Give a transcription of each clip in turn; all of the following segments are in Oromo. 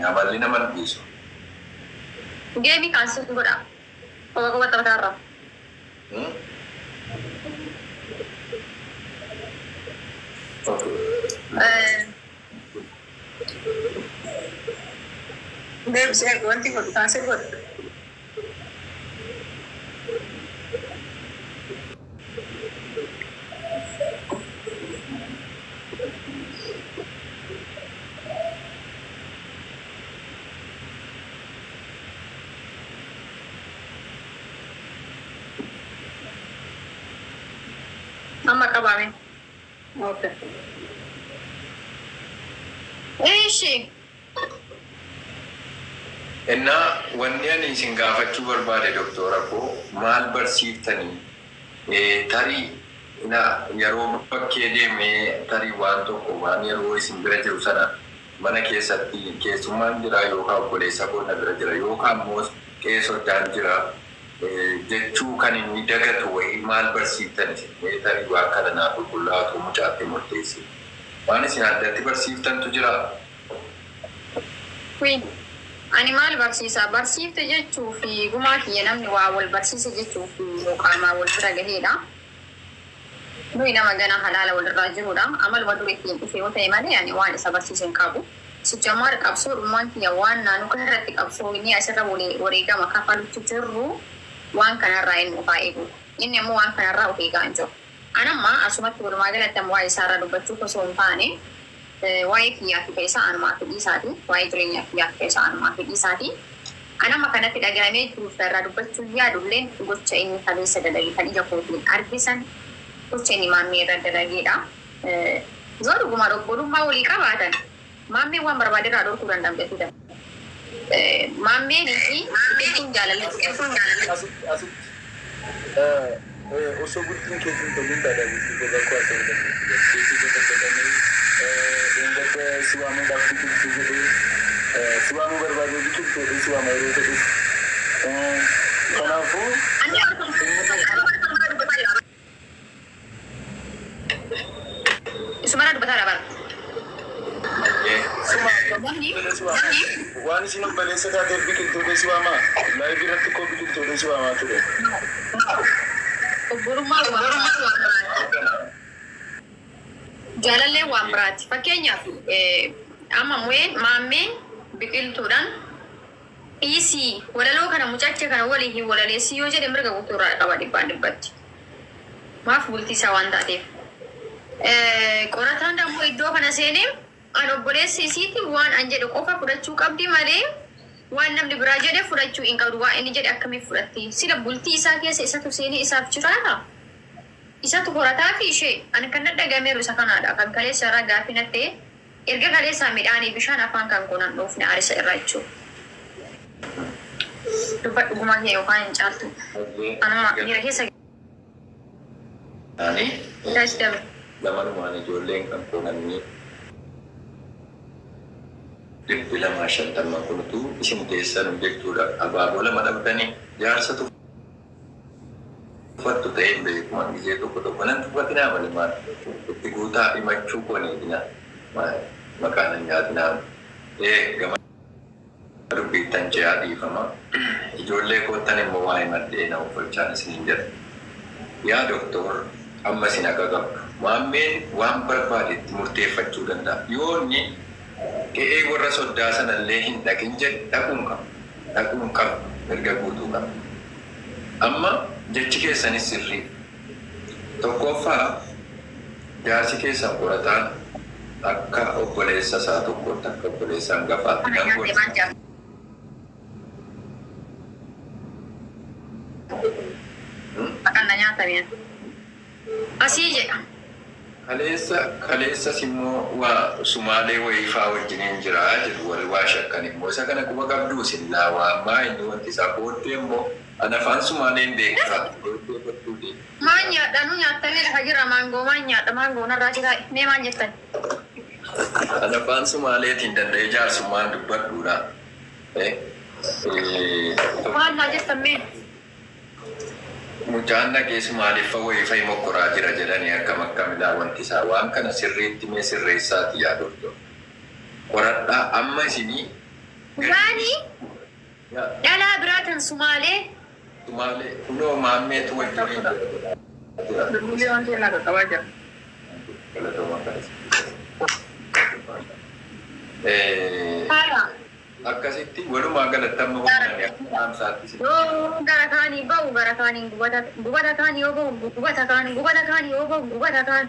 Amalli nama hin dhiisu. Geemii cancel godha. Qoba qoba taphataarra. Okay. Deebisee wanti godhu cancel godhu. Amma qabame. Okay. Ishi. Innaa wanni ani isin gaafachuu barbaade, doktora koo, maal barsiiftanii? Tarii na yeroo bakkee deemee, tarii waan tokko waan yeroo isin bira jiru sana mana keessatti keessummaan jira yookaan obboleessa koo na bira jira yookaan immoo qe'ee soddaan jira jechuu kan inni dagatu wayii maal barsiiftan isin? Mee tarii waan kana naa qulqullaa'atu mucaatti murteessi. Waan isin addatti barsiiftantu jira? Queen. Ani maal barsiisa? Barsiifte jechuu fi gumaa kiyya, namni waa wal barsiise jechuu fi yoo qaamaa wal bira gaheedha. Nuyi nama gana halaala walirraa jirudha. Amaluma dur ittiin dhufe yoo ta'e malee ani waan isa barsiise hin qabu. Sijjammaar qabsoo dhummaan kiyya waan naannoo kanarratti qabsoo inni asirra wareegama kafalutti jirru waan kanarraa inni of haa eegu. Inni ammoo waan kanarraa of eegaa hin jiru. Anamma asumatti walumaa galatti amma waa'ee isaarraa dubbachuuf osoo hin taane, waa'ee kiyyaa fi isaa anumaa fedhii isaati. Waa'ee jireenya kiyyaa fi isaa anumaa fedhii isaati. Anamma kanatti dhagahamee jiruuf irraa dubbachuu yaadulleen, gocha inni kaleessa dalage kan ija kootiin argisan, gocha inni maammee irra dalageedha. Yoo dhugumaan obbolummaa walii qabaatan, maammeen waan barbaade irraa dhorkuu danda'am jechuudha. Maammeenii fi biqiltuun jaalalli. Asitti osoo bultiin keetiin toliin taadha, bultii koo rakkoo haasa'uu dandeessu. Keetii godhadhatanii dheengadda si waamuudhaaf biqiltuu jedhee si waamuu barbaadee, biqiltuu jedhee si waama yeroo fedhes. Kanaafuu Ani dubbataa jira. Isumarraa dubbataa jira bara. Suma akkam si waamaa? Waan isin obboleessa taateef biqiltuudhee si waamaa? Live irratti koo biqiltuudhee si waamaa ture. Obbolummaa waan biraati. Jaalallee waan biraati. Fakkeenyaaf, amma mu'een maammeen biqiltuudhaan dhiisii walaloo kana mucacha kana walii hin walaleessii yoo jedhe, mirga guutuu irraa qaba dhibbaan dhibbatti. Maaf? Bultii isaa waan taateef. Qorataan dammoo iddoo kana seenee an obboleessi isiiti waan an jedhe qofa fudhachuu qabdi malee waan namni biraa jedhe fudhachuu hin qabdu. Waan inni jedhe akkamiif fudhatti? Sila bultii isaa keessa isatu seenee isaaf jiraata. Isatu horataa fi ishee ani kan dhagameeru isa kanaadha. Kan kaleessa irraa gaaffii natti ta'e, erga kaleessaa midhaanii bishaan afaan kan koo nan dhoofne arisa irraa jechuudha. Dubbadhu gumaa kee yookaan hin caaltu. Anuma miira keessa Ani gaas dabre. Lamanumaan ijoolleen kan koo namni 250 kunutu isin teessan jechuudha. Abaaboo lama dhabdanii jaarsa tuffattu ta'ee hin beeku. Ani gisee tokko tokko nan tuffatinaa malee maal itti guutaa himachuu koo ni eegina. Maqaa nan nyaatinaa. Ee, gama dubbiittan ce'aa, dhiifama. Ijoollee koottan immoo waa himadhee na uffolchaan isiniin jedha. Yaa doktor, amma isin haqa qabdu. Maammeen waan barbaade itti murteeffachuu danda'a. Yoo inni qe'ee warra soddaa sanallee hin dhaqin jedhe, dhaquu hin qabu. Dhaquu hin qabu. Mirga guutuu qaba. Amma jechi keessanis sirrii. Tokkoffaa, jaarsi keessan qorataan akka obboleessa isaa tokkootti, akka obboleessa hangafaatti Kana nan nyaatee gorsa. maal jedhama? Maqaan na nyaatamee. Asii jedha. Kaleessa kaleessas immoo waa Sumaalee wayii faa wajjiniin jira jedhu, warri waa shakkan immoo isa kana quba qabduu sillaa waa ammaa inni wanti isaa booddee immoo an afaan Sumaaleen beekaa booddee kottuuti. Maal nyaadha? Nu nyaattamee lafa jira maangoo. Maal nyaadha? Maangoo narraa jiraa. Mee maal jettan? An afaan Sumaaleetiin danda'ee jaarsummaan dubbadhuudha. Maal naa jettan mee? Mucaan dhaqee Sumaaleffa wayii fa'i mokkoraa jira jedhanii, akkam akkamidhaa wanti isaa? Waan kana sirriitti mee sirreessaati, yaa doktor. Qoradhaa amma isinii. Waani dhalaa biraa tan Sumaalee. Sumaalee kunoo maammeetu wajjin jira. Bilbilii waan kennaa qaqqabaa jira. Galatoomaa kanas. Haala. Akkasitti walumaa galatti amma humnaan akka dhaamsaatti si. Yoo gara kaanii ba'u gara kaaniin gubata, gubata kaan yoo ba'u gubata kaan, gubata kaan yoo ba'u gubata kaan.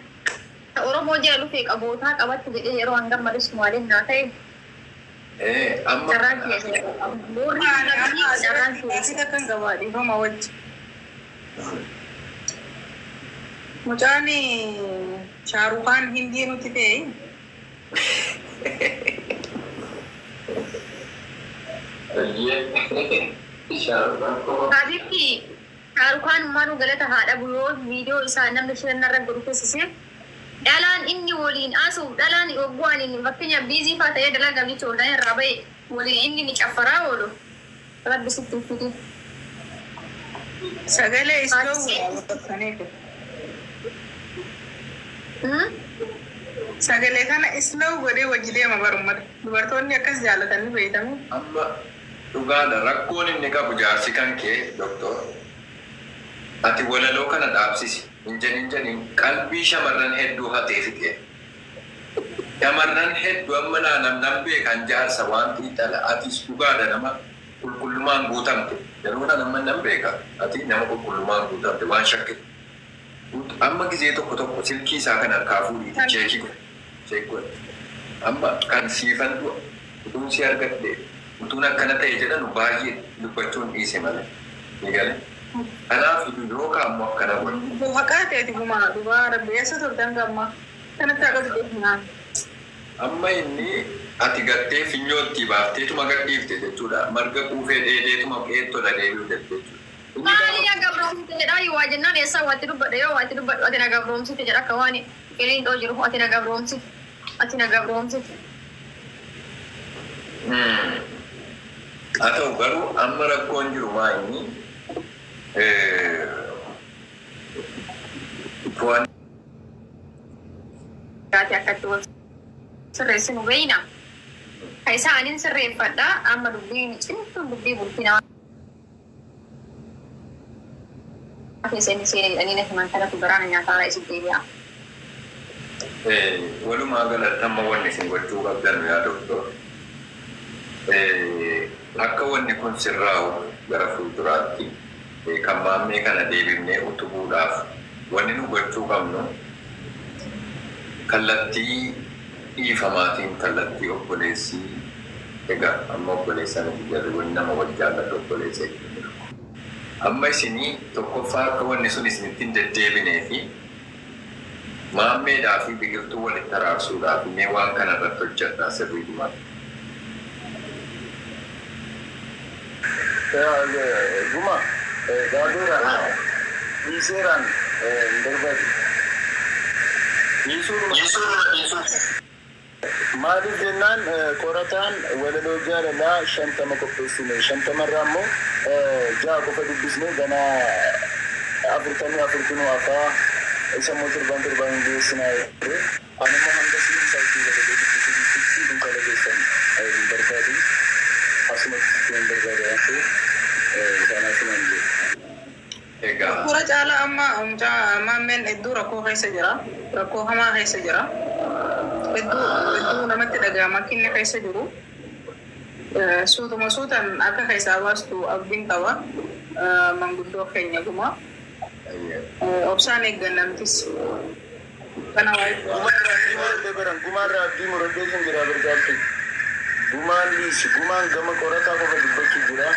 Oromoo jala dhufee qabootaa qabatti jedhee yeroo hangam malee Sumaaleen naa ta'e. Amma Carraan kiyya boorri carraan kiyya. Asii akkan qabaa dhiifama wajji. Mucaan Shaarukaan Hindii nuti ta'e. Habiibti, Shaarukaan maanuu galata haa dhabu, yoo viidiyoo isaa namni shirannarra godhu keessisee dhalaan inni waliin haasa'u, dhalaan yogguu ani fakkeenyaaf busy faa ta'ee dalagaa jecha oolanii irraa ba'e waliin inni ni caffaraa oolu. Rabbi sitti uffiti. Sagalee slow godhaa. Sagalee kana slow godhee wajji deema barummata. Dubartoonni akkas jaalatanii beekamu. Amma dhugaadha, rakkoon inni qabu jaarsi kan kee doktor, ati walaloo kana dhaabsisi hin jedhin jedhin qalbii shamarran hedduu hatee fixe. Shamarran hedduu amma naanam nan beekan jaarsa waan xiinxala, atis dhugaadha nama qulqullummaan guutamte, yeroo kana amma nan beeka, ati nama qulqullummaan guutamte waan shakkitu. Amma gizee tokko tokko silkii isaa kan harkaa fuudhiiti check godhe, check godhe. Amma kan siifan du'a utuun si argadhe, utuun akkana ta'e jedhanu baay'ee dubbachuun dhiise malee. Ni galee. Kanaaf yookaan immoo akkana godhe. Haqaa ta'eeti gumaa dhugaa Rabbi, eessa turtan gammaa? Kanatti akka beeknaa. Amma inni ati gartee finyootti baafteetuma gadhiifte jechuudha. Marga quufee dheedeetuma qeettola deebi'u jette jechuudha. Inni Maali na gabroomsite jedhaa, yoo waa jennaan eessaa waatti dubbadha, yoo waatti dubbadhu ati na gabroomsite jedha, akka waan qiliinxoo jiru ati na gabroomsite, ati na gabroomsite. Haa ta'u garuu amma rakkoon jiru maa inni to'annaa Gaati akkatti wal sirreessinu beeyna. Ka isaa anin sirreeffadha, amma dubbiin cimtuun dubbii bultii namaa keessa inni seene jedhanii na himan, kanatu garaana nyaataa isin deebi'a. Walumaa galatti amma wanni isin gochuu qabdan yaa doktor, akka wanni kun sirraa'u gara fuulduraatti kan maammee kana deebifnee utubuudhaaf wanni nu gochuu qabnu kallattii dhiifamaatiin, kallattii obboleessii, egaa amma obboleessa miti jarri, wanni nama wal jaallatu obboleessa jechuudha. Amma isinii tokkoffaa akka wanni sun isinitti hin deddeebinee fi maammeedhaa fi biqiltuu walitti araarsuudhaaf mee waan kana irratti hojjedhaa sirriidhumaan. Guma gaabeera dhiiseeraan hin barbaadu. Dhiisuudhuma. Maaliif jennaan, qorataan walaloo jaalalaa 50 qopheessine, 50rraa immoo 6 qofa dubbisne, ganaa 44 nu hafaa, isa immoo torban torban hin geessinaa jedhe. Ani immoo hanga siin isaa wajjin walaloo dubbisuu dhiisutti dunkaana keessan hin barbaadu, asumatti hin barbaadu waan ta'eef isaan asumaan jedhe. Egaa. Kura caalaa amma mucaa maammeen hedduu rakkoo keessa jira. Rakkoo hamaa keessa jira. Hedduu hedduu namatti dhaga'ama akka inni keessa jiru. Suutuma suutan akka keessaa baastu abdiin qaba. Manguddoo keenya guma. Obsaan eeggannamtis. Kana waa'ee. Gumaarraa abdii muradhee baran, gumaarraa abdii muradhee kan jira bargaatti. Gumaan liisi, gumaan gama qorataa qofa dubbachuu jira.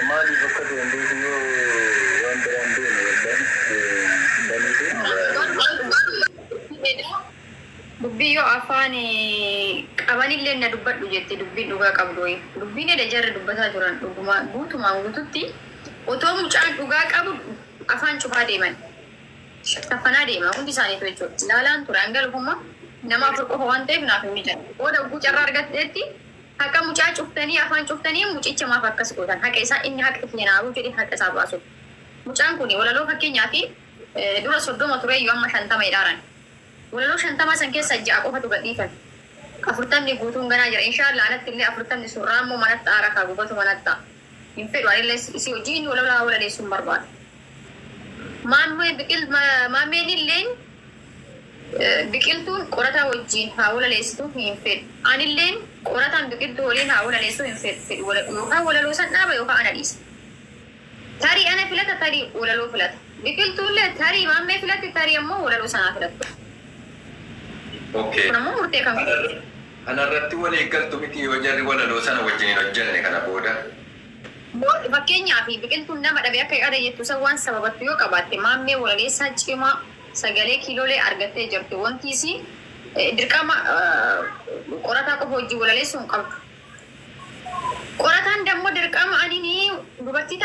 Maaliif akka ta'e hin beeku, yoo waan biraan deeme wallaan baniitu. Dubbii yoo afaan qabanillee na dubbadhu jette, dubbiin dhugaa qabdu wayi. Dubbiin edha jarri dubbataa jiran dhuguma guutumaan guututti otoo mucaan dhugaa qabu afaan cufaa deeman. Kaffanaa deema hundi isaaniitu jechuudha. Ilaalaan ture hanga lufummaa nama afur qofa waan ta'eef naaf hin mijan. Booda oguu carraa argatteetti haqa mucaa cuftanii, afaan cuftanii, mucicha maaf akkas gootan, haqa isaa inni haqa kiyya naabuu jedhee haqa isaa baasu. Mucaan kun walaloo fakkeenyaa fi dura 30 ture iyyuu amma 50 jedhaaran. Walaloo 50 san keessa ja'a qofatu gadhiifame. 40 guutuun ganaa jira. Inshaallah anatti illee 40 sun raammoo manatti aara kaa gubatu manatti ta'a. Hin fedhu anillee isii hojii inni walalaa walaleessuun barbaada. Maammee biqil maammeen illeen biqiltuun qorataa wajjin haa walaleessitu hin fedhu. Anilleen qorataan biqiltuu waliin haa walaleessu hin fedhu. Fedhu yookaan walaloo san dhaaba yookaan ana dhiisa. Tarii ana filata, tarii walaloo filata. Biqiltuullee tarii maammee filatti, tarii ammoo walaloo sanaa filattu. Okay. Kun ammoo murtee kan Kanarratti walii galtu miti yoo jarri walaloo sana wajjin hin hojjenne kana booda. Fakkeenyaaf biqiltuun nama dhabe akka yaada jettu san waan sababattu yoo qabaatte, maammee walaleessaa cimaa sagalee kiiloolee argattee jirti. Wanti isii dirqama qorataa qofa wajjin walaleessuu hin qabdu. Qorataan dammoo dirqama ani dubartii